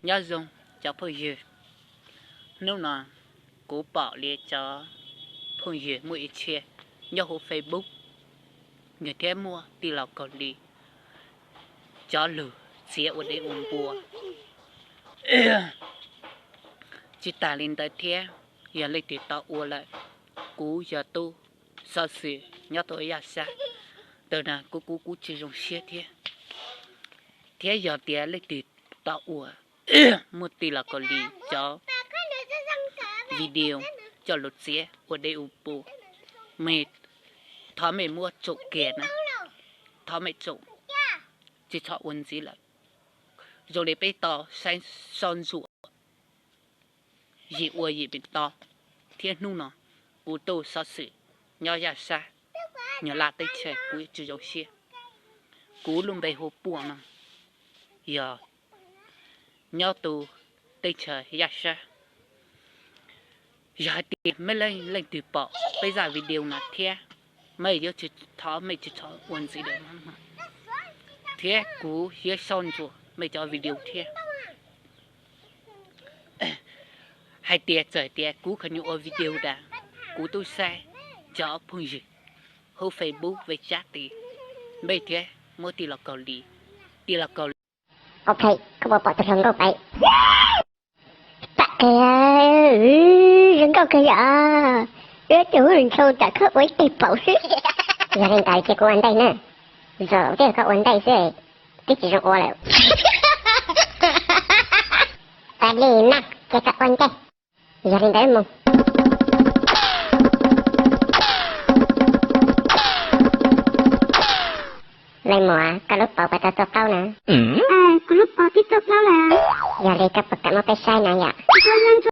Nyob zoo cov phooj ywg, hnub no kuv pom li cov phooj ywg muaj ib txhia nyob hauv Facebook, nws thiab muaj tij laug Kaus Lim cov lus txiav ua dej ua npua. Tsis tas li ntawd thiab, yog leej twg tau ua lawm, kuv yog tub xov xwm nyob rau Yaj Sab, ntawm no kuv kuv kuv tsis zoo siab thiab. Thiab yog tias leej twg tau ua muaj tij laug Kaus Lim cov video coj lus txiav ua dej ua npua, mej thov mej muab tsoom kiag na, thov mej tsoom, tsis txhob ua ntxiv lawm. Zoo li peb tau saib soj ntsuam yim ua yim pem toj, thiab hnub no kuv tub xov xwm nyob Yaj Sab, Nyab Laj teb chaws, kuv tsis zoo siab. Kuv lub npe hu Puaj no, yog nyob rau teb chaws Yaj Sab. Yog hais tias mej leej leej twg pom peb zaj video no thiab, mej yuav tsis, thov mej tsis txhob ua ntxiv lawm no. Thiab kuv yuav soj ntsuam mej cov video thiab. Hais tias txawm tias kuv khav nyuj ua video tas, kuv tub saib cov phooj ywg hauv Facebook, WeChat tid, mej thiab muab tij laug Kaus Lim, tij laug Kaus Lim. Ok, koj puas pom tus hluas nkauj pem? Tam, zoo nkauj kawg yom. Wb tus hluas nraug tam khawb ua ib teg paum xwb. Yog li ntawd cia kuv ua ntej na. Zaum twg koj ua ntej xwb, twb tsis zoo ua lawm. Ua li na, cia koj ua ntej. Yog li ntawd mus. Leej muam, koj lub paus puas tau tuaj plaub na? Kuv lub paus twb tuaj plaub lawm. Yog li koj puas kam muab peb saib na yom?